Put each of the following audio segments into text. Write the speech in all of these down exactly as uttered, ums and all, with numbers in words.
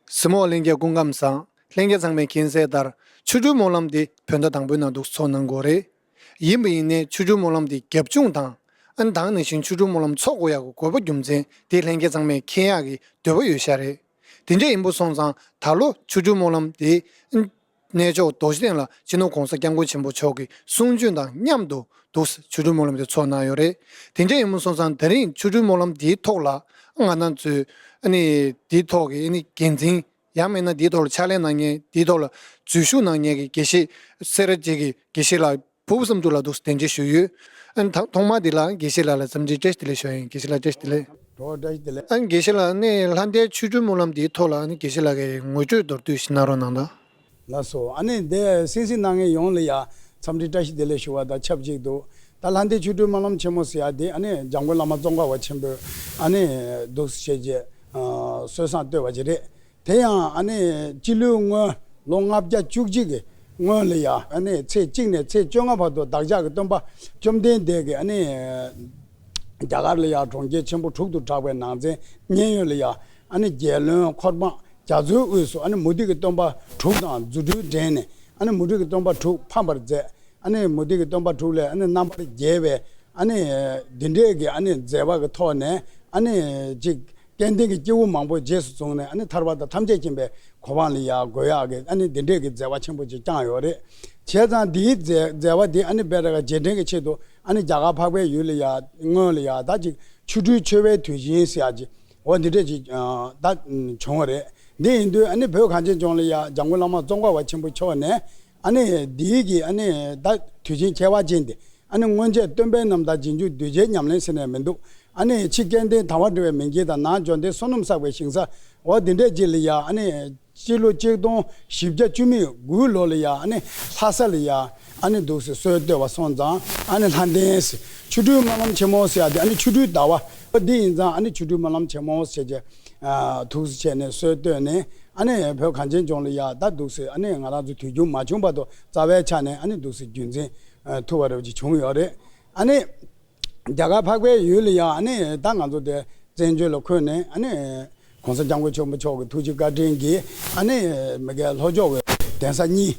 གཟིགས་མོ་བ་ལྷན་རྒྱས་སྐུ་ཁམས་བཟང་། ལྷན་རྒྱས་ཚང་མས་མཁྱེན་གསལ་ལྟར་ཆོ་འཕྲུལ་སྨོན་ལམ་འདི་བོད་ཟླ་དང་པོའི་ནང་འདུག་ཚོགས་གནང་དགོས་རེད། ཡིན་པ་ཡིན་ནའི་ཆོ་འཕྲུལ་སྨོན་ལམ་འདི་རྒྱབ་ལྗོངས་དང་། ཨ་ནི་དེ་ནང་བཞིན་ཆོ་འཕྲུལ་སྨོན་ལམ་ཚོགས་དགོས་ཡག་གི་དགོས་པ་རྒྱུ་མཚན་དེ་ལྷན་རྒྱས་ཚང་མས་མཁྱེན་ཡག་གི་འདོད་པ་ཡོད་ཤག་རེད། དེ་འདྲ་ཡིན་པ་སོང་ཙང་ད་ལོ་ཆོ་འཕྲུལ་སྨོན་ལམ་འདི་གནས་མཆོག་རྡོ་རྗེ་གདན་ལ་སྤྱི་ནོར་༸གོང་ས་༸སྐྱབས་མགོན་ཆེན་པོ་མཆོག་གི་གསུང་ཆོས་དང་མཉམ་དུ་འདུག་སེ་ཆོ་འཕྲུལ་སྨོན་ལམ་དེ་ཚོགས་གནང་ཡོད་རེད། དེ་འདྲ་ཡིན་པ་སོང་ཙང་དེ་རིང་ཆོ་འཕྲུལ་སྨོན་ལམ་འདིའི་ཐོག་ལ་ང་རང་ཚོའི་ཨ་ནི་འདིའི་ཐོག་གི་ཨ་ནི་འགན་འཛིན། ཡང་མིན་ན་འདིའི་ཐོག་ལ་ཕྱག་ལས་གནང་མཁན། འདིའི་ཐོག་ལ་འཛུལ་ཞུགས་གནང་མཁན་གྱི་དགེ་བཤེས་སེ་ར་བྱེས་ཀྱི་དགེ་བཤེས་ལགས་ཕུར་བུ་བསམ་གྲུབ་ལགས་འདུག་སེ་གདན་འདྲེན་ཞུས་ཡོད། ཨ་ནི་ཐ་ཐོག་མར་འདི་ལ་དགེ་བཤེས་ལགས་ལ་འཚམས་འདྲི་བཀྲ་ཤིས་བདེ་ལེགས་ཞུ་ཡ་ཡིན། དགེ་བཤེས་ལགས་བཀྲ་ཤིས་བདེ་ལེགས། གྲོགས་བཀྲ་ཤིས་བདེ་ལེགས། ཨ་ནི་དགེ་བཤེས་ལགས་ནས་ལྷ་ལྡན་ཆོ་འཕྲུལ་སྨོན་ལམ་འདིའི་ཐོག་ལ་ཨ་ནི་དགེ་བཤེས་ལགས་ཀྱི་ངོ་སྤྲོད་མདོར་བསྡུས་ཤིག་གནང་རོགས་གནང་དང་། ལགས་སོ། ཨ་ནི་འདི་གསན་གཟིགས་གནང་མཁན་ཡོངས་ལ་ཡ་འཚམས་འདྲི་བཀྲ་ཤིས་བདེ་ལེགས་ཞུ་བ་དང་ཆབས་ཅིག་ཏུ། ད་ལྷ་ལྡན་ཆོ་འཕྲུལ་སྨོན་ལམ་ཆེན་མོ་ཟེར་ཡ་འདི་ཨ་ནི་འཇམ་མགོན་བླ་མ་ཙོང་ཁ་པ་ཆེན་པོས་ཨ་ནི་འདུག་སེ་བྱས་རྗེས་སྲོལ་བཟང་བཏོད་པ་ཅིག་རེད། དེ་ཡང་ཨ་ནི་སྤྱི་ལོའི་སྔོན་ལོ་ལྔ་བརྒྱ་བཅུ་གཅིག་གི་སྔོན་ལ་ཡ་ཨ་ནི་ཚེས་གཅིག་ནས་ཚེས་བཅོ་ལྔ་བར་དུ་བདག་ཅག་གི་སྟོན་པ་བཅོམ་ལྡན་འདས་ཀྱིས་ཨ་ནི་རྒྱ་གར་ལ་ཡ་གྲོང་ཁྱེར་ཆེན་པོ་དྲུག་ཏུ་གྲགས་པའི་ནང་ཚན་མཉན་ཡོད་ལ་ཡ་ཨ་ནི་རྒྱལ་བློན་འཁོར་དཔང་རྒྱ་མཚོའི་དབུས་སུ་ཨ་ནི་མུ་སྟེགས་ཀྱི་སྟོན་པ་དྲུག་དང་རྫུ་འཕྲུལ་འགྲན་ནས་ཨ་ནི་མུ་སྟེགས་ཀྱི་སྟོན་པ་དྲུག་ཕམ་པར་མཛད། ཨ་ནི་མུ་སྟེགས་ཀྱི་སྟོན་པ་དྲུག་ལས་ཨ་ནི་རྣམ་པར་རྒྱལ་བའི་ཨ་ནི་འདི་འདྲས་ཀྱི་ཨ་ནི་མཛད་པ་གི་ཐོག་ནས་ཨ་ནི་ཅིག་སྐལ་ལྡན་གྱི་སྐྱེས་བུ་མང་པོ་རྗེས་སུ་བཟུང་ནས་ཨ་ནི་ཐར་པ་དང་ཐམས་ཅད་མཁྱེན་པའི་གོ་འཕང་ལ་ཡར་འགོད་ཡག་གི་ཨ་ནི་འདི་འདྲས་ཀྱི་མཛད་པ་ཆེན་པོ་ཅིག་བསྐྱངས་ཡོད་རེད། བྱས་ཙང་འདིའི་མཛད་མཛད་པ་འདི་ཨ་ནི་དཔེ་ར་ག་རྗེས་དྲན་གྱི་ཆེད་དུ་ཨ་ནི་རྒྱ་གར་འཕགས་པའི་ཡུལ་ལ་ཡ་སྔོན་ལ་ཡ་ད་ཅིག་ཆོ་འཕྲུལ་མཆོད་པའི་དུས་ཆེན་ཟེར་ཡག་ཅིག་འོ་འདི་འདྲས་ཅིག་ད་བྱུང་བ་རེད། འདི་ཡིན་དུས་ཨ་ནི་བོད་གངས་ཅན་ལྗོངས་ལ་ཡ་འཇམ་མགོན་བླ་མ་ཙོང་ཁ་པ་ཆེན་པོ་མཆོག་ནས་ཨ་ནི་འདིའི་གི་ཨ་ནི་ད་དུས་ཆེན་ཁྱད་པར་ཅན་དེ། ཨ་ནི་སྔོན་ཆད་སྟོན་པའི་རྣམ་ཐར་རྗེས་འཇུག་གདུལ་བྱའི་ཉམས་ལེན་ཟེར་ནས་མི་འདུག་ཨ་ནི་ཕྱི་སྐལ་ལྡན་དལ་བ་འགྲོ་བའི་མི་དགེ་དང་ནང་འབྱོར་ལྡན་བསོད་ནམས་བསགས་པའི་ཞིང་ས་འོ་འདི་འདྲས་ཅིག་ལ་ཡ་ཨ་ནི་སྤྱི་ལོ་གཅིག་སྟོང་བཞི་བརྒྱ་བཅུ་མེད་དགུའི་ལོ་ལ་ཡ་ཨ་ནི་ལྷ་ས་ལ་ཡ་ཨ་ནི་འདུག་སེ་སྲོལ་བཏོད་པ་སོང་ཙང་ཨ་ནི་ལྷ་ལྡན་ཟེར་ཆོ་འཕྲུལ་སྨོན་ལམ་ཆེན་མོ་ཟེར་ཡ་དེ་ཨ་ནི་ཆོ་འཕྲུལ་ཟླ་བ་འོ་འདི་ཡིན་ཙང་ཨ་ནི་ཆོ་འཕྲུལ་སྨོན་ལམ་ཆེན་མོ་ཟེར་བྱས་འདུག་སེ་བྱས་ནས་སྲོལ་བཏོད་ནས་ཨ་ནི་བོད་གངས་ཅན་ལྗོངས་ལ་ཡ་ད་འདུག་སེ་ཨ་ནི་ང་རང་ཚོ་དུས་རྒྱུན་མ་བྱུང་བར་དུ་རྩ་བའི་ཆ་ནས་ཨ་ནི་འདུག་སེ་རྒྱུན་འཛིན་ཐུབ་པ་རེ་བ་ཅིག་བྱུང་ཡོད་རེད། ཨ་ནི་རྒྱ་གར་འཕགས་པའི་ཡུལ་ལ་ཡང་ཨ་ནི་ད་ང་ཚོ་དེ་བཙན་བྱོལ་ལ་འཁོད་ནས་ཨ་ནི་༸གོང་ས་༸སྐྱབས་མགོན་ཆེན་པོ་མཆོག་གི་ཐུགས་རྗེ་བཀའ་དྲིན་གྱིས་ཨ་ནི་མི་དགེ་ལྷོ་ཕྱོགས་ཀྱི་གདན་ས་གཉིས།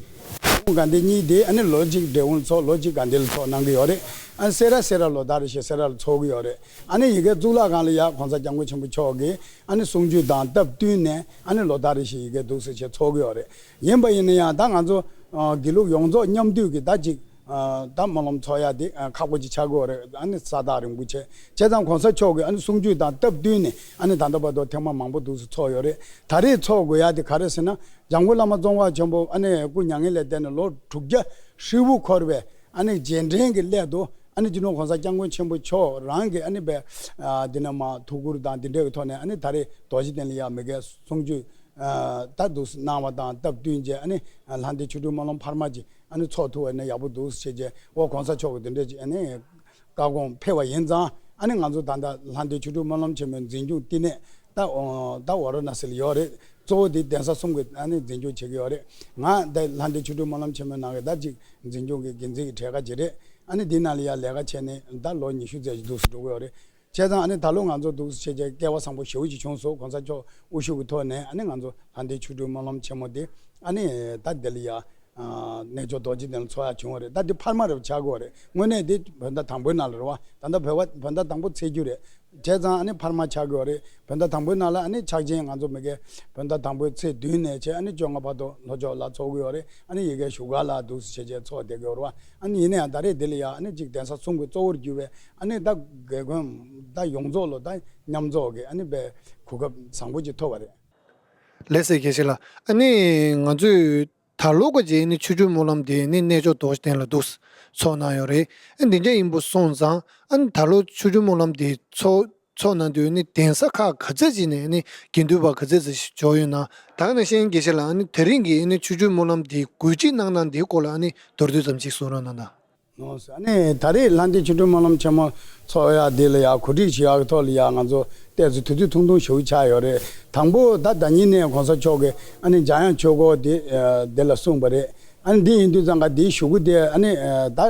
དགའ་ལྡན་གཉིས་དེ་ཨ་ནི་ལོ་གཅིག་འབྲས་སྤུངས་ལ་ཚོགས། ལོ་གཅིག་དགའ་ལྡན་ལ་ཚོགས་གནང་གི་ཡོད་རེད། ཨ་ནི་སེ་ར་སེ་ར་ལོ་ལྟར་རེ་བཞིན་སེ་ར་ལ་ཚོགས་ཀྱི་ཡོད་རེད། ཨ་ནི་ཡ་གི་གཙུག་ལག་ཁང་ལ་ཡ་༸གོང་ས་༸སྐྱབས་མགོན་ཆེན་པོ་མཆོག་གི་ཨ་ནི་གསུང་ཆོས་དང་སྟབས་བསྟུན་ནས་ཨ་ནི་ལོ་ལྟར་རེ་བཞིན་ཡ་གི་འདུག་སེ་བྱས་ཚོགས་ཀྱི་ཡོད་རེད། ཡིན་པ་ཡིན་ན་ཡང་ད་ང་ཚོ་དགེ་ལུགས་ཡོངས་རྫོགས་མཉམ་འདུས་ཀྱི་ད་ཅིག་ད་སྨོན་ལམ་ཚོགས་ཡ་དེ་ཁག་པོ་ཅིག་ཆགས་ཀྱི་ཡོད་རེད། ཨ་ནི་ས་ཐག་རིང་པོ་བྱས། བྱས་ཙང་༸གོང་ས་མཆོག་གི་ཨ་ནི་གསུང་ཆོས་དང་སྟབས་བསྟུན་ནས་ཨ་ནི་ད་ལྟ་བར་དུ་ཐེངས་མ་མང་པོ་འདུག་སེ་ཚོགས་ཡོད་རེད། ད་རེས་ཚོགས་དགོས་ཡ་དེ་ག་རེ་ཟེར་ན། འཇམ་མགོན་བླ་མ་ཙོང་ཁ་པ་ཆེན་པོ་ཨ་ནི་སྐུ་མྱ་ངན་ལས་འདས་ནས་ལོ་དྲུག་བརྒྱ་ཧྲིལ་པོ་འཁོར་བའི་ཨ་ནི་རྗེས་དྲན་གྱི་སླད་དུ་ཨ་ནི་སྤྱི་ནོར་༸གོང་ས་༸སྐྱབས་མགོན་ཆེན་པོ་མཆོག་རང་གི་ཨ་ནི་བའི་འདི་ན་མ་ཐུགས་ཁུར་དང་འདི་འདྲའི་གི་ཐོག་ནས་ཨ་ནི་ད་རེས་རྡོ་རྗེ་གདན་ལ་ཡ་མི་དགེ་གསུང་ཆོས་ད་འདུག་སེ་གནང་བ་དང་སྟབས་བསྟུན་བྱས་ཨ་ནི་ལྷ་ལྡན་ཆོ་འཕྲུལ་སྨོན་ལམ་འཕར་མ་ཅིག་ཨ་ནི་ཚོགས་ཐུབ་པ་ཡིན་ན་ཡག་པོ་འདུག་ཟེར་བྱས་འོ་༸གོང་ས་མཆོག་གི་འདི་འདྲ་ཅིག་ཨ་ནི་བཀའ་དགོངས་ཕེབས་པ་ཡིན་ཙང་ཨ་ནི་ང་ཚོ་ད་ལྟ་ལྷ་ལྡན་ཆོ་འཕྲུལ་སྨོན་ལམ་ཆེན་མོའི་འཛིན་སྐྱོང་བསྟི་གནས་ད་ད་ཝཱ་ར་ཎ་སི་ལ་ཡོད་རེད། གཙོ་བོ་དེ་གདན་ས་གསུམ་གྱི་ཨ་ནི་འཛིན་སྐྱོང་བྱེད་ཀྱི་ཡོད་རེད། ང་ད་ལྷ་ལྡན་ཆོ་འཕྲུལ་སྨོན་ལམ་ཆེན་མོའི་ནང་གི་ད་ཅིག་འཛིན་སྐྱོང་གི་འགན་འཛིན་གྱི་གྲས་ཁ་ཅིག་རེད། ཨ་ནི་འདི་ནང་ལ་ཡ་ལས་ཀ་བྱས་ནས་ད་ལོ་ཉི་ཤུ་ཙམ་ཅིག་འདུག་སེ་འགྲོ་གི་ཡོད་རེད། བྱས་ཙང་ཨ་ནི་ད་ལོ་ང་ཚོ་འདུག་སེ་བྱས་བྱས་སྐལ་བ་བཟང་པོ་ཞེ་པོ་ཅིག་བྱུང་སོང་།་༸གོང་ས་མཆོག་དབུ་བཞུགས་ཀྱི་ཐོག་ནས་ཨ་ནི་ང་ཚོ་ལྷ་ལྡན་ཆོ་འཕྲུལ་སྨོན་ལམ་ཆེན་མོ་དེ་ཨ་ནི་ད་འདི་ལ་ཡ་གནས་མཆོག་རྡོ་རྗེ་གདན་ལ་ཚོགས་ཡ་བྱུང་བ་རེད། ད་འདི་འཕར་མ་རེད་པ་ཆགས་ཀྱི་ཡོད་རེད། དངོས་གནས་འདི་བོད་ཟླ་དང་པོའི་ནང་ལ་རེད་པ། ད་ལྟ་བོད་པ་བོད་ཟླ་དང་པོ་ཚེས་བཅུ་རེད། བྱས་ཙང་ཨ་ནི་འཕར་མ་ཆགས་ཀྱི་ཡོད་རེད། བོད་ཟླ་དང་པོའི་ནང་ལ་ཨ་ནི་ཕྱག་ཆེན་ང་ཚོ་མི་དགེ་བོད་ཟླ་དང་པོའི་ཚེས་བདུན་ནས་བྱས་ཨ་ནི་བཅོ་ལྔ་བར་དུ་ལྷོ་ཕྱོགས་ལ་ཚོགས་ཀྱི་ཡོད་རེད། ཨ་ནི་ཡ་གི་བཞུགས་སྒར་ལ་འདུག་སེ་བྱས་བྱས་ཚོགས་བསྡད་ཀྱི་ཡོད་རེད་པ། ཨ་ནི་ཡིན་ན་ཡང་ད་རེས་འདི་ལ་ཡ་ཨ་ནི་གཅིག་གདན་ས་གསུམ་གྱི་གཙོ་བོར་གྱུར་པའི་ཨ་ནི་ད་དགེ་སྐོས་ད་ཡོངས་རྫོགས་ལ་ད་མཉམ་འཛོམས་ཀྱི་ཨ་ནི་པའི་གོ་སྐབས་བཟང་པོ་ཅིག་ཐོབ་པ་རེད། ལགས་སོ་དགེ་བཤེས་ལགས། ཨ་ནི་ང་ཚོས་ད་ལོ་ག་ཅིག་ཨ་ནི་ཆོ་འཕྲུལ་སྨོན་ལམ་དེ་ནི་གནས་མཆོག་རྡོ་རྗེ་གདན་ལ་འདུག་སེ་ཚོགས་གནང་ཡོད་རེད། ཨ་འདི་འདྲ་ཡིན་པ་སོང་ཙང་ཨ་ནི་ད་ལོ་ཆོ་འཕྲུལ་སྨོན་ལམ་དེ་ཚོགས་ཚོགས་གནང་དུས་ནི་གདན་ས་ཁག་ག་ཚོད་ཅིག་ནས་ནི་དགེ་འདུན་པ་ག་ཚོད་ཙམ་ཞིག་འབྱོར་ཡོད་ན། ད་ག་ནང་བཞིན་དགེ་བཤེས་ལགས་ཨ་ནི་དེ་རིང་གི་ཨ་ནི་ཆོ་འཕྲུལ་སྨོན་ལམ་དེ་དགོས་ཆེད་གནང་སྟངས་དེའི་སྐོར་ལ་ཨ་ནི་མདོར་བསྡུས་ཙམ་ཞིག་གསུང་རོགས་གནང་དང་། ཨ་ནི་ད་རེས་ལྷ་ལྡན་ཆོ་འཕྲུལ་སྨོན་ལམ་ཆེན་མོ་ཚོགས་ཡ་དེ་ལ་ཡ་གོ་སྒྲིག་བྱེད་ཡག་གི་ཐོག་ལ་ཡ་ང་ཚོ་ཏོག་ཙམ་དུས་ཚོད་ཐུང་ཐུང་ཞེ་པོ་ཆགས་ཡོད་རེད། དང་པོ་ད་ཟླ་ཉིན་ནས་༸གོང་ས་མཆོག་གིས་ཨ་ནི་འཇམ་དབྱངས་ཆོས་འཁོར་དེ་དེ་ལ་གསུངས་པ་རེད། ཨ་ནི་འདི་ཡིན་དུས་ཙང་ཀ་འདིའི་གཞུག་གུ་དེ་ཨ་ནི་ད་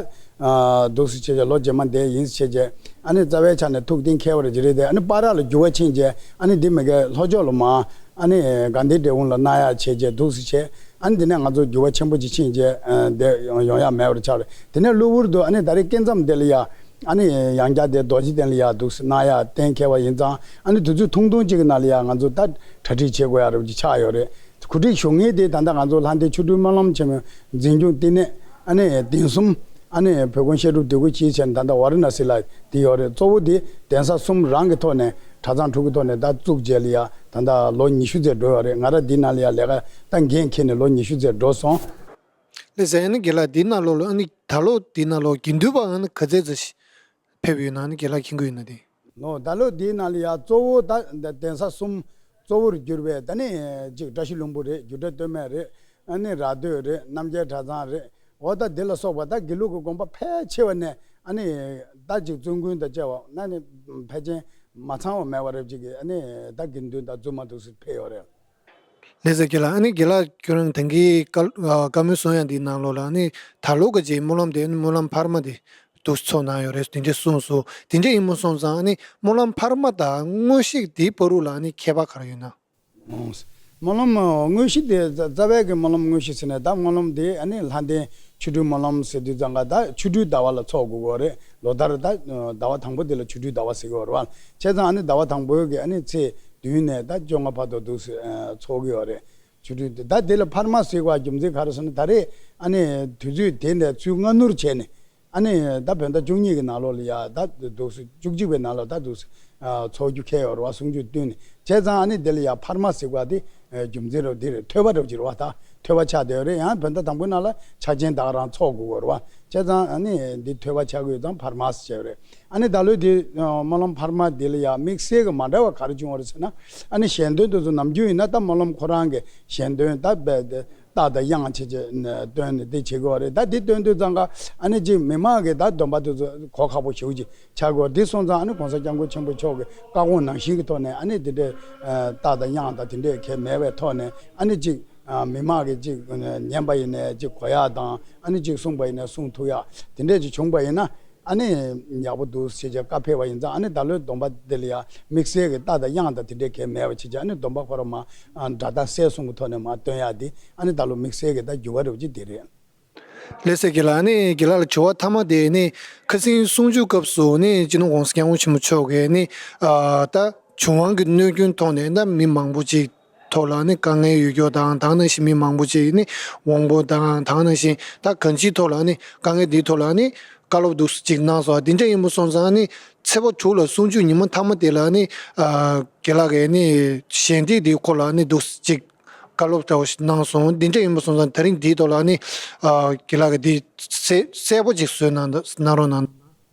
འདུག་སེ་བྱས་བྱས་ལོ་རྗེས་མ་འདས་ཡིན་ཟེར་བྱས་བྱས་ཨ་ནི་རྩ་བའི་ཆ་ནས་ཐུགས་གཏན་འཁེལ་བ་རེད་ཅེས་རེད་དེ། ཨ་ནི་པ་ར་ལ་འགྱུར་བ་ཕྱིན་བྱས་ཨ་ནི་འདི་མི་དགེ་ལྷོ་ཕྱོགས་ལ་མ་ཨ་ནི་དགའ་ལྡན་འབྲས་སྤུངས་ལ་གནང་ཡག་བྱས་བྱས་འདུག་སེ་བྱས། ཨ་ནི་དེ་ནས་ང་ཚོ་འགྱུར་བ་ཆེན་པོ་ཅིག་ཕྱིན་བྱས་ཨ་འདིར་ཡོང་ཡག་མེད་པར་ཆགས་རེད། དེ་ནས་གློ་བུར་དུ་ཨ་ནི་ད་རེས་སྐྱེས་མཚམས་དེ་ལ་ཡ་ཨ་ནི་ཡང་བསྐྱར་དེ་རྡོ་རྗེ་གདན་ལ་ཡ་འདུག་སེ་གནང་ཡག་གཏན་འཁེལ་བ་ཡིན་ཙང་ཨ་ནི་དུས་ཚོད་ཐུང་ཐུང་ཅིག་གི་ནང་ལ་ཡ་ང་ཚོ་ད་གྲ་སྒྲིག་བྱེད་དགོས་ཡག་རེ་བ་ཅིག་ཆགས་ཡོད་རེད། གོ་སྒྲིག་ཞུ་མཁན་དེ་ད་ལྟ་ང་ཚོ་ལྷ་ལྡན་ཆོ་འཕྲུལ་སྨོན་ལམ་ཆེན་མོའི་འཛིན་སྐྱོང་བསྟི་གནས་ཨ་ནི་གདན་གསུམ་ཨ་ནི་བོད་ཁུངས་བཤད་སྒྲུབ་སྡེ་ཁུལ་སྤྱིའི་ཆ་ནས་ད་ལྟ་ཝཱ་ར་ཎ་སི་ལ་དེ་ཡོད་རེད། གཙོ་བོ་དེ་གདན་ས་གསུམ་རང་གི་ཐོག་ནས་གྲྭ་ཚང་དྲུག་གི་ཐོག་ནས་ད་བཙུགས་རྗེས་ལ་ཡ་ད་ལྟ་ལོ་ཉི་ཤུ་ཙམ་འགྲོ་ཡོད་རེད། ང་རང་འདི་ནང་ལ་ཡ་ལས་ཀ་ད་འགན་འཁྱེར་ནས་ལོ་ཉི་ཤུ་ཙམ་འགྲོ་སོང་། ལགས་སོ། ཨ་ནི་རྒན་ལགས་འདི་ནང་ལོགས་ལ་ཨ་ནི་ད་ལོ་འདི་ནང་ལོགས་དགེ་འདུན་པ་ཨ་ནི་ག་ཚད་ཙམ་ཞིག་ཕེབས་ཡོད་ན་ཨ་ནི་རྒན་ལགས་མཁྱེན་གྱི་ཡོད་ན་དེ། ནོ། ད་ལོ་འདིའི་ནང་ལ་ཡ་གཙོ་བོ་ད་གདན་ས་གསུམ་གཙོ་བོར་གྱུར་པའི་ད་ནི་གཅིག་བཀྲ་ཤིས་ལྷུན་པོ་རེད། སྒྱུ་འཕྲུལ་སྟོད་སྨད་རེད། ཨ་ནི་ར་སྟོད་རེད། རྣམ་རྒྱལ་གྲྭ་ཚང་རེད། འོ་ད་འདི་ལ་སོགས་པ་ད་དགེ་ལུགས་ཀྱི་དགོན་པ་ཕལ་ཆེ་བ་ནས་ཨ་ནི་ད་ཅིག་བཙུན་དགོན་དང་བཅས་པ་ན་ནི་ཕལ་ཆེར་མ་ཚང་བ་མེད་པ་རེད། ཅིག་གི་ཨ་ནི་ད་དགེ་འདུན་དང་བཙུན་མ་འདུག་སེ་ཕེབས་ཡོད་རེད། ལགས་སོ་རྒན་ལགས། ཨ་ནི་རྒན་ལགས་ཁྱོད་རང་ད་གིན་བཀའ་ཨ་བཀའ་མོལ་གསུང་ཡ་འདིའི་ནང་ལོགས་ལ་ཨ་ནི་ད་ལོ་ག་ཅིག་སྨོན་ལམ་དེ་ཨ་ནི་སྨོན་ལམ་འཕར་མ་དེ་འདུག་སེ་ཚོགས་གནང་ཡོད་རེད་དེ་འདྲས་གསུངས་སོང་། དེ་འདྲས་ཡིན་པ་སོང་ཙང་ཨ་ནི་སྨོན་ལམ་འཕར་མ་དང་དངོས་གཞི་དེའི་བར་དུ་ལ་ཨ་ནི་ཁྱད་པར་ག་རེ་ཡོད་ན། སྨོན་ལམ་དངོས་གཞི་དེ་རྩ་བའི་གི་སྨོན་ལམ་དངོས་གཞི་ཟེར་ནས་ད་སྨོན་ལམ་དེ་ཨ་ནི་ལྷ་ལྡན་ཆོ་འཕྲུལ་སྨོན་ལམ་ཟེར་དུས་ཙང་ཀ་ད་ཆོ་འཕྲུལ་ཟླ་བ་ལ་ཚོགས་དགོས་ཀྱི་ཡོད་རེད། ལོ་ལྟར་ད་ཟླ་བ་དང་པོ་དེ་ལ་ཆོ་འཕྲུལ་ཟླ་བ་ཟེར་གྱི་ཡོད་རེད་བ། བྱས་ཙང་ཨ་ནི་ཟླ་བ་དང་པོའི་གི་ཨ་ནི་ཚེས་བདུན་ནས་ད་བཅོ་ལྔ་བར་དུ་འདུག་སེ་ཚོགས་ཀྱི་ཡོད་རེད། ཆོ་འཕྲུལ་དེ་ད་དེ་ལ་འཕར་མ་ཟེར་བ་རྒྱུ་མཚན་ག་རེ་ཟེར་ན་ད་རེས་ཨ་ནི་དུས་ཚོད་དེ་ནས་ཚུར་སྔ་སྣུར་བྱས་ནས་ཨ་ནི་ད་བོད་ཟླ་བཅུ་གཉིས་ཀྱི་ནང་ལོགས་ལ་ཡ་ད་འདུག་སེ་བཅུ་གཅིག་པའི་ནང་ལ་ད་འདུག་སེ་ཚོགས་རྒྱུ་ཁེལ་ཡོད་རེད་བ། གསུང་ཆོས་བསྟུན་ནས་བྱས་ཙང་ཨ་ནི་དེ་ལ་ཡ་འཕར་མ་ཟེར་བ་དེ་རྒྱུ་མཚན་རེད། དེ་རེད། ཐོས་པ་རེད་ཅེས་རེད་བ། ད་ཐོས་པ་ཆགས་བསྡད་ཡོད་རེད། ཡང་བོད་ཟླ་དང་པོའི་ནང་ལ་ཕྱག་ཆེན་ད་ག་རང་ཚོགས་དགོས་ཀྱི་ཡོད་རེད་བ། བྱས་ཙང་ཨ་ནི་འདི་ཐོས་པ་ཆགས་ཀྱི་ཡོད་ཙང་འཕར་མ་ཟེར་བྱས་ཡོད་རེད། ཨ་ནི་ད་ལོའི་དེ་སྨོན་ལམ་འཕར་མ་དེ་ལ་ཡང་དམིགས་བསལ་གྱི་མ་འདྲ་བ་ག་རེ་བྱུང་བ་རེད་ཟེར་ན། ཨ་ནི་ཞལ་འདོན་དེ་ཚོ་ནམ་རྒྱུན་ཡིན་ན་ད་སྨོན་ལམ་ཁོ་རང་གི་ཞལ་འདོན་ད་རྦད་དེ་རྟགས་དང་དབྱངས་བྱས་བྱས་བཏོན་ནས་དེ་བྱེད་དགོས་པ་རེད། ད་དེ་བཏོན་དུས་ཙང་ཀ་ཨ་ནི་ཅིག་མི་མང་གི་ད་སྡོམ་པ་དེ་ཚོ་གོ་ཁག་པོ་ཞེ་པོ་ཅིག་ཆགས་དགོས། དེ་སོང་ཙང་ཨ་ནི་༸གོང་ས་༸སྐྱབས་མགོན་ཆེན་པོ་མཆོག་གི་བཀའ་དགོངས་ནང་བཞིན་གྱི་ཐོག་ནས་ཨ་ནི་དེ་འདྲའི་རྟགས་དང་དབྱངས་དང་དེ་འདྲས་གང་མེད་པའི་ཐོག་ནས་ཨ་ནི་ཅིག་ཨ་མི་མང་གིས་ཅིག་ཉན་པ་ཡིན་ནའི་ཅིག་གོ་ཡག་དང་ཨ་ནི་ཅིག་གསུངས་པ་ཡིན་ནའི་གསུང་ཐུབ་ཡག་དེ་འདྲས་ཅིག་བྱུང་པ་ཡིན་ན་ཨ་ནི་ཡག་པོ་འདུག་ཟེར་བྱས་བཀའ་ཕེབས་པ་ཡིན་ཙང་། ཨ་ནི་ད་ལོའི་སྡོམ་པ་འདི་ལ་ཡང་དམིགས་བསལ་གྱི་རྟགས་དང་དབྱངས་དང་དེ་འདྲས་གང་མེད་པ་བྱས་བྱས། ཨ་ནི་སྡོམ་པ་ཁོ་རང་མར་ཨ་སྒྲ་དག་གསལ་གསུང་གི་ཐོག་ནས་མར་བཏོན་ཡག་འདི་ཨ་ནི་ད་ལོ་དམིགས་བསལ་གྱི་ད་འགྱུར་བ་རེད་པ་ཅིག་དེ་རེད། ལགས་སོ་རྒན་ལགས། ཨ་ནི་རྒན་ལགས་ལ་དྲི་བ་མཐའ་མ་དེ་ནི་ཁ་སང་གསུང་ཆོས་སྐབས་སུ་ནི་སྤྱི་ནོར་༸གོང་ས་༸སྐྱབས་མགོན་ཆེན་པོ་མཆོག་གིས་ནི་ཨ་ད་གཞུང་དབང་གི་གནོད་སྐྱོན་ཐོག་ནས་ད་མི་མང་པོ་ཅིག་ཐོག་ལ་ནི་དཀའ་ངལ་ཡོད་རྒྱུ་དང་། དེ་ནང་བཞིན་མི་མང་པོ་ཅིག་ནི་དབང་པོ་དང་། དེ་ནང་བཞིན་ད་གང་ཅིའི་ཐོག་ལ་ནི་དཀའ་ངལ་འདིའི་ཐོག་ལ་ནི་བཀའ་སློབ་འདུག་སེ་ཅིག་གནང་སོང་། དེ་འདྲ་ཡིན་པ་སོང་ཙང་ནི་ཚེས་པ་དྲུག་ལ་གསུང་ཆོས་ཉི་མ་མཐའ་མ་དེ་ལ་ནི་ཨ་རྒན་ལགས་ཀྱིས་ནི་ཞལ་འདེབས་དེའི་སྐོར་ལ་ནི་འདུག་སེ་ཅིག་བཀའ་སློབ་འདྲ་བོ་ཞིག་གནང་སོང་། དེ་འདྲ་ཡིན་པ་སོང་ཙང་དེ་རིང་འདིའི་ཐོག་ལ་ནི་ཨ་རྒན་ལགས་ཀྱིས་འདི་གསལ་གསལ་པོ་ཅིག་བཟོས་གནང་གནང་རོགས་གནང་།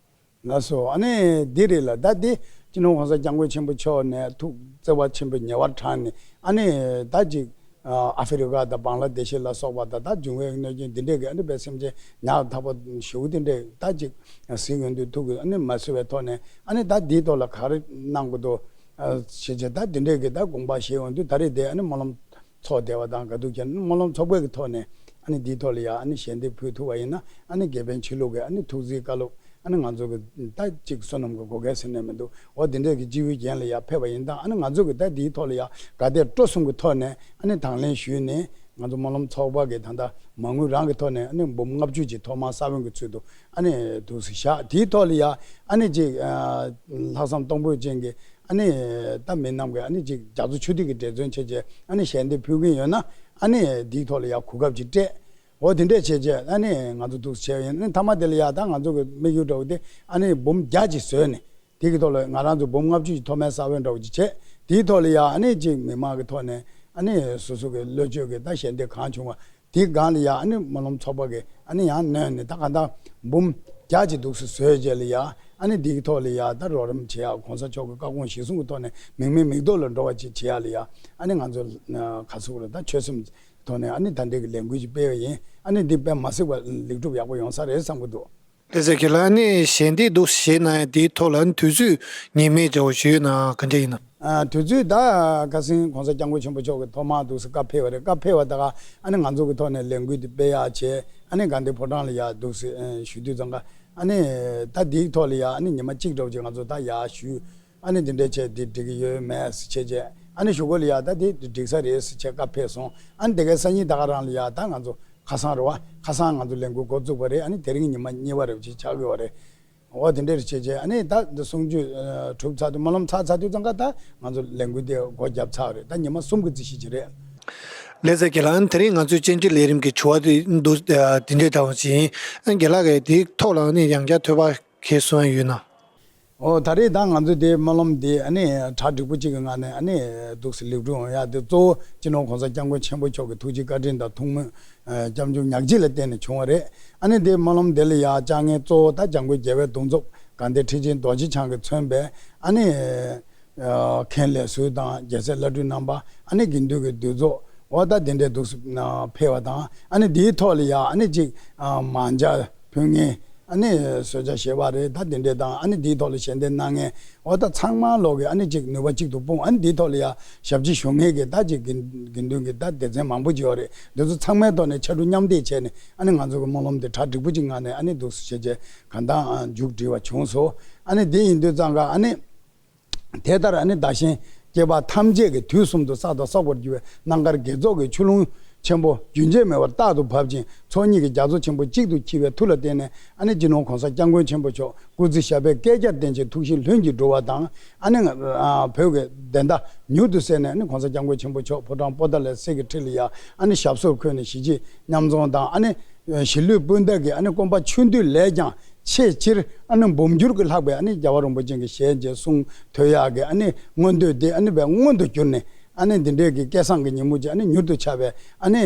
ལགས་སོ། ཨ་ནི་འདི་རེད་ལ། ད་འདི་སྤྱི་ནོར་༸གོང་ས་༸སྐྱབས་མགོན་ཆེན་པོ་མཆོག་ནས་ཐུགས་བརྩེ་བ་ཆེན་པོས་ཉེ་བར་དྲངས་ནས་ཨ་ནི་ད་ཅིག་ཨ་ཨ་ཧྥེ་རི་ཁ་དང་བང་ལ་དེ་ཤི་ལ་སོགས་པ་དང་ད་འབྱུང་བའི་གནོད་སྐྱོན་འདི་འདྲས་ཀྱི་ཨ་ནི་དཔེ་སེམས་ཅན་ཉག་ཐག་པ་ཞེ་པོ་འདི་འདྲས་ད་ཅིག་གཟིགས་ཡོང་དུས་ཐུགས་ཀྱིས་ཨ་ནི་མ་བཟོད་པའི་ཐོག་ནས་ཨ་ནི་ད་འདིའི་ཐོག་ལ་ག་རེ་གནང་དགོས་འདུག་ཨ་ཞེས་བྱས་ད་འདི་འདྲས་ཀྱི་ད་དགོངས་པ་བཞེས་ཡོང་དུས་ད་རེས་དེ་ཨ་ནི་སྨོན་ལམ་ཚོགས་བསྡད་པ་དང་ག་དུས་ཀྱང་སྨོན་ལམ་ཚོགས་པའི་གི་ཐོག་ནས་ཨ་ནི་འདིའི་ཐོག་ལ་ཡ་ཨ་ནི་ཞལ་འདེབས་ཕུལ་ཐུབ་པ་ཡིན་ན་ཨ་ནི་དགེ་འཕེལ་ཆོས་ལུགས་ཀྱི་ཨ་ནི་ཐུགས་བརྩེའི་བཀའ་སློབ་ཨ་ནི་ང་ཚོ་གི་ད་ཅིག་བསོད་ནམས་ཀྱི་བགོ་སྐལ་ཟེར་ནས་མི་འདུག་འོ་དེ་འདྲས་ཀྱི་སྤྱི་བོའི་རྒྱན་ལ་ཡ་ཕེབས་པ་ཡིན་ད་ཨ་ནི་ང་ཚོ་གི་ད་འདིའི་ཐོག་ལ་ཡ་དགའ་དད་སྤྲོ་གསུམ་གྱི་ཐོག་ནས་ཨ་ནི་དང་ལེན་ཞུས་ནས་ང་ཚོ་སྨོན་ལམ་ཚོགས་པ་གི་ད་ལྟ་མ་དངུལ་རང་གི་ཐོག་ནས་ཨ་ནི་འབུམ་ལྔ་བཅུ་ཅིག་ཐོག་མར་ས་བོན་གྱི་ཚུལ་དུ་ཨ་ནི་འདུག་སེ་བཞག་དེའི་ཐོག་ལ་ཡ་ཨ་ནི་ཅིག་ཨ་ལྷག་བསམ་གཏོང་ཕོད་ཅན་གྱི་ཨ་ནི་ད་མི་རྣམས་ཀྱིས་ཨ་ནི་ཅིག་རྒྱ་མཚོ་ཆུ་ཐིགས་ཀྱི་འབྲེལ་མཚོན་བྱས་བྱས་ཨ་ནི་ཞལ་འདེབས་ཕུལ་གྱིན་ཡོད་ན་ཨ་ནི་དེའི་ཐོག་ལ་ཡ་གོ་སྐབས་ཅིག་སྤྲད། འོ་དེ་འདྲས་བྱས་བྱས་ཨ་ནི་ང་ཚོ་འདུག་སེ་བྱས་ཡིན། ཨ་ནི་མཐའ་མ་དེ་ལ་ཡ་ད་ང་ཚོ་གི་དམིགས་ཡུལ་འདྲ་བོ་དེ་ཨ་ནི་འབུམ་བརྒྱ་ཅིག་བཟོས་ནས་དེ་གི་ཐོག་ལ་ང་རང་ཚོ་འབུམ་ལྔ་བཅུ་ཅིག་ཐོག་མའི་ས་བོན་འདྲ་བོ་ཅིག་བྱས། དེའི་ཐོག་ལ་ཡ་ཨ་ནི་ཅིག་མི་མང་གི་ཐོག་ནས་ཨ་ནི་སོ་སོ་གི་བློ་ཆོས་ཀྱི་ད་ཞལ་འདེབས་གང་བྱུང་བ་དེའི་སྒང་ལ་ཡ་ཨ་ནི་སྨོན་ལམ་ཚོགས་པ་གི་ཨ་ནི་ཡང་སྣོན་ནས་ད་གང་ལྟར་འབུམ་བརྒྱ་ཅིག་འདུག་སེ་བཟོས་རྗེས་ལ་ཡ་ཨ་ནི་འདིའི་ཐོག་ལ་ཡ་ད་རོགས་རམ་བྱེད་ཡག་གོང་ས་མཆོག་གི་བཀའ་དགོངས་གཞིར་བཟུང་གི་ཐོག་ནས་མིག་མིག་མིག་ཐོག་ལ་འགྲོ་བ་ཅིག་བྱེད་ཡག་ལ་ཡ་ཨ་ནི་ང་ཚོ་ག་ཚོད་ལ་ད་ཆོད་སེམས་ཐོག་ནས་ཨ་ནི་ད་འདྲའི་གི་ལས་འགུལ་ཅིག་སྤེལ་བ་ཡིན། ཨ་ནི་འདི་དཔེ་མ་སྲིད་པ་ལེགས་གྲུབ་ཡག་པོ་ཡོང་ས་རེད་བསམ་གྱི་འདུག་ལགས་སོ། ཁྱེད་ལ་ནི་ཞལ་འདེབས་འདུག་བྱས་ན་ཡང་དེའི་ཐོག་ལ་ནི་དུས་ཚོད་ངེས་མེད་འདྲ་བོ་ཞིག་ཡོད་ན་ག་འདྲ་ཡིན་ན། ཨ། དུས་ཚོད་ད་ཁ་སང་གོང་ས་སྐྱབས་མགོན་ཆེན་པོ་མཆོག་གིས་ཐོག་མར་འདུག་སེ་བཀའ་ཕེབས་པ་རེད། བཀའ་ཕེབས་པ་ད་ག་ཨ་ནི་ང་ཚོ་གི་ཐོག་ནས་ལས་འགུལ་དེ་སྤེལ་ཡག་བྱས། ཨ་ནི་དགའ་ལྡན་ཕོ་བྲང་ལ་ཡར་འདུག་སེ་ཨ་ཞུ་དུས་ཙང་ཀ་ཨ་ནི་ད་འདིའི་ཐོག་ལ་ཡར་ཨ་ནི་ཉི་མ་གཅིག་འདྲ་བོ་ཅིག་ང་ཚོ་ད་ཡར་ཞུས། ཨ་ནི་དེ་འདྲ་བྱས་དེ་འགྲིག་གི་ཡོད་མེད་ཟེར་བྱས་བྱས། ཨ་ནི་གཞུག་གུ་ལ་ཡར་ད་དེ་འགྲིག་ས་རེད་ཟེར་བྱས་བཀའ་ཕེབས་སོང་། ཨ་ནི་དེ་གའི་སང་ཉིན་ད་ག་རང་ལ་ཡར་ད་ང་ཚོ་ཁ་སང་རེད་བ། ཁ་སང་ང་ཚོ་ལས་འགུལ་འགོ་བཙུགས་པ་རེད། ཨ་ནི་དེ་རིང་ཉི་མ་གཉིས་པ་རེད་བྱས་ཆགས་ཀྱི་ཡོད་རེད། འོ་དེ་འདྲ་རེད་བྱས་བྱས། ཨ་ནི་ད་འདི་གསུང་ཆོས་ཨ་གྲུབ་ཚར་དུས། སྨོན་ལམ་ཚར་ཚར་དུས་ཙང་ཀ་ད་ང་ཚོ་ལས་འགུལ་དེ་སྒོ་བརྒྱབ་ཚར་བ་རེད། ད་ཉི་མ་གསུམ་གྱི་རྩིས་གཞི་ཅིག་རེད། ལགས་སོ། ཁྱེད་ལ་ཨ་ནི་དེ་རིང་ང་ཚོའི་བཅར་འདྲི་ལས་རིམ་གྱི་དྲི་བ་དེ་འདུག་ཨ་དེ་འདྲ་འདྲ་བོ་ཅིག་ཡིན། ཨ་རྒན་ལགས་ཀྱིས་དེའི་ཐོག་ལ་ཨ་ནི་ཡང་བསྐྱར་ཐོས་པ་གལ་གསུང་ཡ་ཡོད་ན། ཨོ་ད་རེས་ད་ང་ཚོ་དེ་སྨོན་ལམ་དེ་ཨ་ནི་གྲ་འགྲིག་པོ་གཅིག་གི་ངང་ནས་ཨ་ནི་འདུག་སེ་ལེགས་གྲུབ་ཡོང་ཡ་དེ་གཙོ་བོ་སྤྱི་ནོར་གོང་ས་སྐྱབས་མགོན་ཆེན་པོ་མཆོག་གི་ཐུགས་རྗེ་བཀའ་དྲིན་དང་ཐུགས་སྨོན་ཨ་སྐྱབས་འཇུག་ཉག་གཅིག་ལ་བརྟེན་ནས་བྱུང་བ་རེད། ཨ་ནི་དེ་སྨོན་ལམ་དེ་ལ་ཡ་བཅར་མཁན་གཙོ་བོ་ད་འཇམ་མགོན་རྒྱལ་བའི་གདུང་འཚོབ་དགའ་ལྡན་ཁྲི་ཆེན་རྡོ་རྗེ་འཆང་གིས་མཚོན་པའི་ཨ་ནི་ཨ་མཁན་ལས་ཟུར་དང་རྒྱལ་སྲས་བླ་སྤྲུལ་རྣམ་པ། ཨ་ནི་དགེ་འདུན་གྱི་འདུས་ཚོགས། འོ་ད་དེ་འདྲའི་འདུག་སེ་ཕེབས་པ་དང་། ཨ་ནི་དེའི་ཐོག་ལ་ཡ་ཨ་ནི་གཅིག་ཨ་མང་ཇ་ཕུལ་མཁན། ཨ་ནི་གསོལ་ཇ་བཞེས་པ་རེད། ད་དེ་འདྲས་དང་། ཨ་ནི་དེའི་ཐོག་ལ་ཞལ་འདེབས་གནང་མཁན། འོ་ད་ཚང་མ་ལོག་གི་ཨ་ནི་གཅིག་ནུས་པ་གཅིག་ཏུ་སྤུངས། ཨ་ནི་དེའི་ཐོག་ལ་ཡ་ཞབས་ཕྱི་ཞུ་མཁན་གྱི་ད་གཅིག་དགེ་དགེ་འདུན་གྱི་ད་སྡེ་ཚན་མང་པོ་ཅིག་ཡོད་རེད། འདི་ཚོ་ཚང་མའི་ཐོག་ནས་ཕྱར་གྲུ་མཉམ་འདེགས་བྱས་ནས། ཨ་ནི་ང་ཚོ་གི་སྨོན་ལམ་དེ་གྲ་འགྲིག་པོ་ཅིག་ངང་ནས་ཨ་ནི་འདུག་སེ་བྱས་བྱས་གང་ལྟར་ཨ་མཇུག་སྒྲིལ་བ་བྱུང་སོང་། ཨ་ནི་དེ་ཡིན་དུས་ཙང་ཀ་ཨ་ནི། དེ་ལྟར་ཨ་ནི་བདག་གཞན་སྐྱེ་བ་ཐམས་ཅད་ཀྱི་དུས་གསུམ་དུ་བསགས་དང་བསགས་པར་འགྱུར་བའི་རྣམ་དཀར་དགེ་ཚོགས་ཀྱི་ཆུ་ཀླུང་ཆེན་པོ་རྒྱུན་ཆད་མེད་པར་རྟག་ཏུ་བབ་ཅིང་། ཚོགས་གཉིས་ཀྱི་རྒྱ་མཚོ་ཆེན་པོ་གཅིག་ཏུ་འཁྱིལ་བའི་མཐུ་ལ་བརྟེན་ནས། ཨ་ནི་སྤྱི་ནོར་གོང་ས་སྐྱབས་མགོན་ཆེན་པོ་མཆོག་སྐུ་ཚེ་ཞབས་པད་བསྐལ་བརྒྱར་བརྟན་ཅིང་ཐུགས་བཞེད་ལྷུན་གྱིས་འགྲུབ་པ་དང་། ཨ་ནི་ང་ཨ་བོད་ཀྱི་བདེན་མཐའ་མྱུར་དུ་གསལ་ནས། ཨ་ནི་གོང་ས་སྐྱབས་མགོན་ཆེན་པོ་མཆོག་ཕོ་བྲང་པོ་ཏཱ་ལའི་གསེར་གྱི་ཁྲི་ལ་ཡ་ཨ་ནི་ཞབས་སོར་འཁོད་ནས་གཞིས་བྱེས་མཉམ་འཛོམས་དང་། ཨ་ནི་གཞིས་ལུས་སྤུན་ཟླ་གི་ཨ་ནི་སྐོམ་པ་ཆུ་འདོད་ལས་ཀྱང་ཆེས་ཆེར་ཨ་ནི་འབུམ་འགྱུར་གྱིས་ལྷག་པའི་ཨ་ནི་རྒྱལ་བ་རིན་པོ་ཆེ་གི་ཞལ་མཇལ་གསུང་ཐོས་ཡག་གི་ཨ་ནི་མངོན་འདོད་དེ་ཨ་ནི་བས་མངོན་དུ་གྱུར་ནས། ཨ་ནི་འདི་འདྲའི་གི་སྐལ་བཟང་གི་ཉིན་མོ་ཅིག་ཨ་ནི་མྱུར་དུ་ཆགས་པའི་ཨ་ནི་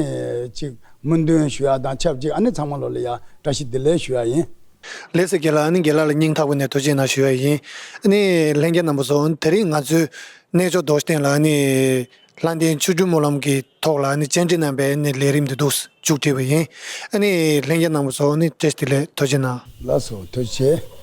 ཅིག་སྨོན་འདུན་ཞུ་ཡག་དང་ཆབས་ཅིག་ཨ་ནི་ཚང་མ་ལོ་ལ་ཡ་བཀྲ་ཤིས་བདེ་ལེགས་ཞུ་ཡག་ཡིན། ལགས་སོ། རྒན་ལགས། ཨ་ནི་རྒན་ལགས་ལ་སྙིང་ཐག་པ་ནས་ཐུགས་རྗེ་གནང་ཞུ་ཡག་ཡིན། ཨ་ནི་ལྷན་རྒྱས་རྣམ་པ་ཚོ། དེ་རིང་ང་ཚོའི་གནས་མཆོག་རྡོ་རྗེ་གདན་ལ་ཨ་ནི་ལྷ་ལྡན་ཆོས་འབྱུང་སྨོན་ལམ་གྱི་ཐོག་ལ་ཨ་ནི་བཅར་འདྲི་གནང་བའི་ཨ་ནི་ལས་རིམ་འདི་འདུག་མཇུག་སྒྲིལ་བ་ཡིན། ཨ་ནི་ལྷན་རྒྱས་རྣམ་པ་ཚོ་ཨ་ནི་བཀྲ་ཤིས་བདེ་ལེགས། ཐུགས་རྗེ་གནང་། ལགས་སོ། ཐུགས་རྗེ་ཆེ།